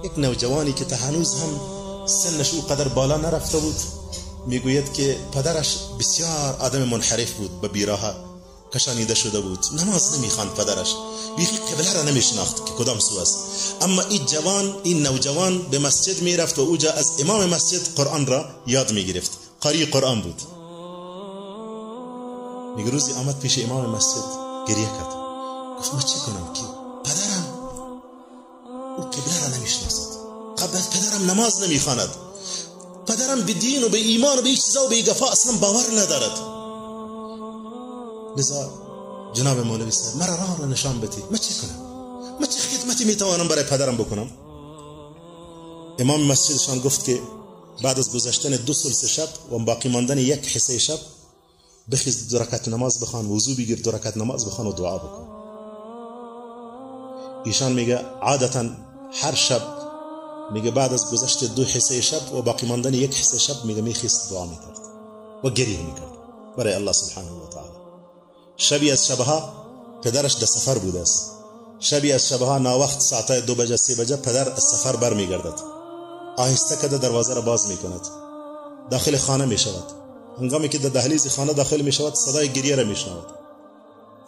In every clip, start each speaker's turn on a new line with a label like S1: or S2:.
S1: یک نوجوانی که تا هنوز هم سنش او قدر بالا نرفته بود، میگوید که پدرش بسیار آدم منحرف بود، به بیراه کشانیده شده بود، نماز نمیخواند پدرش، بیخی قبله را نمیشناخت که کدام سو است. اما این جوان، این نوجوان به مسجد میرفت و اوجا از امام مسجد قرآن را یاد میگرفت، قاری قرآن بود. میگه روزی آمد پیش امام مسجد، گریه کرد، گفت ما چه کنم که پدرم او قبله را نمیشناسد، قبل پدرم نماز نمیخواند، پدرم به دین و به ایمان و به چیزا و به گفا اصلا باور ندارد. لذا جناب مولوی صاحب مرا راه را نشان بدید، ما چه کنم، ما چه خدمتی میتوانم برای پدرم بکنم؟ امام مسجدشان گفت که بعد از گذشتن 2 ثلث شب و باقی ماندن یک حصه شب، بخیز 2 رکعت نماز بخوان، وضو بگیر، 2 رکعت نماز بخوان و دعا بکن. ایشان میگه عادتا هر شب، میگه بعد از گذشت 2 حصه شب و باقی ماندن یک حصه شب، میگه میخیست دعا میکرد و گریه میکرد برای الله سبحانه و تعالی. شبی از شبها پدرش در سفر بوده است. شبی از شبها ناوقت ساعت 2 بجه 3 بجه پدر از سفر برمیگردد، آهسته کده دروازه را باز میکند، داخل خانه میشود. هنگامی که در دهلیز خانه داخل میشود، صدای گریه را میشنود،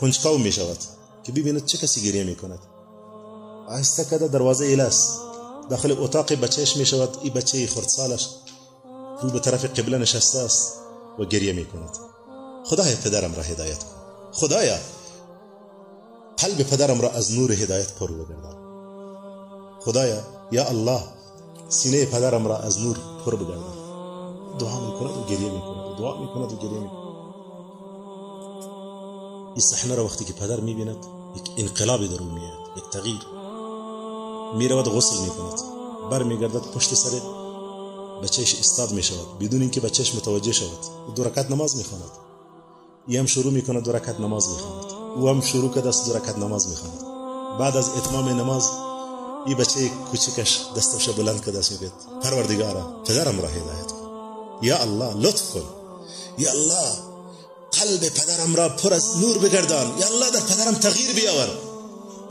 S1: کنجکاو میشود که ببیند چه کسی گریه میکند. آهسته کده دروازه ایلاس، داخل اتاق بچهش میشود. این بچه خردسالش رو به طرف قبله نشسته است و گریه میکند. خدایا پدرم را هدایت کن، خدایا قلب پدرم را از نور هدایت پر بگردان، خدایا یا الله سینه پدرم را از نور پر بگردان. دعا میکند و گریه میکند، دعا میکند و گریه میکند. این صحنه را وقتی که پدر میبیند، یک انقلابی در او میاد، یک تغییر. میرود غسل میکند، برمیگردد پشت سر بچهش استاد میشود بدون اینکه بچهش متوجه شود. 2 رکعت نماز میخواند، این هم شروع میکند 2 رکعت نماز میخواند، او هم شروع کرده است 2 رکعت نماز میخواند. بعد از اتمام نماز این بچه کوچکش دستش بلند کرده است، میگه پروردگارا پدرم را هدایت کن، یا الله لطف کن، یا الله قلب پدرم را پر از نور بگردان، یا الله در پدرم تغییر بیاور.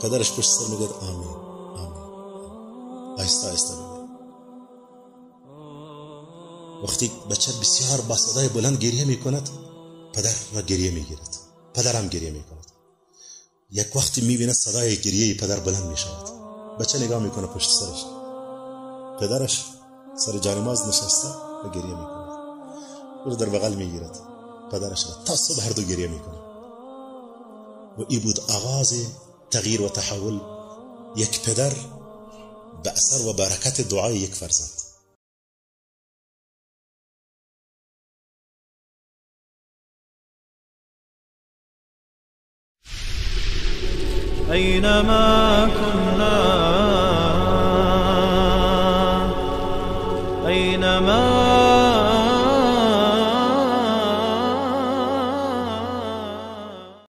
S1: پدرش پشت سر میگه آمین آمین. آهسته آهسته میگه. وقتی بچه بسیار با صدای بلند گریه میکند، پدر را گریه میگیرد، پدرم گریه میکند. یک وقتی میبیند صدای گریه پدر بلند میشود، بچه نگاه میکنه پشت سرش، پدرش سر جانماز نشسته و گریه میکند. او در بغل میگیرد پدرش را، تا صبح هر دو گریه میکنه. و ای بود آغاز تغییر و تحول یک پدر به اثر و برکت دعای یک فرزند.
S2: أينما كنا، أينما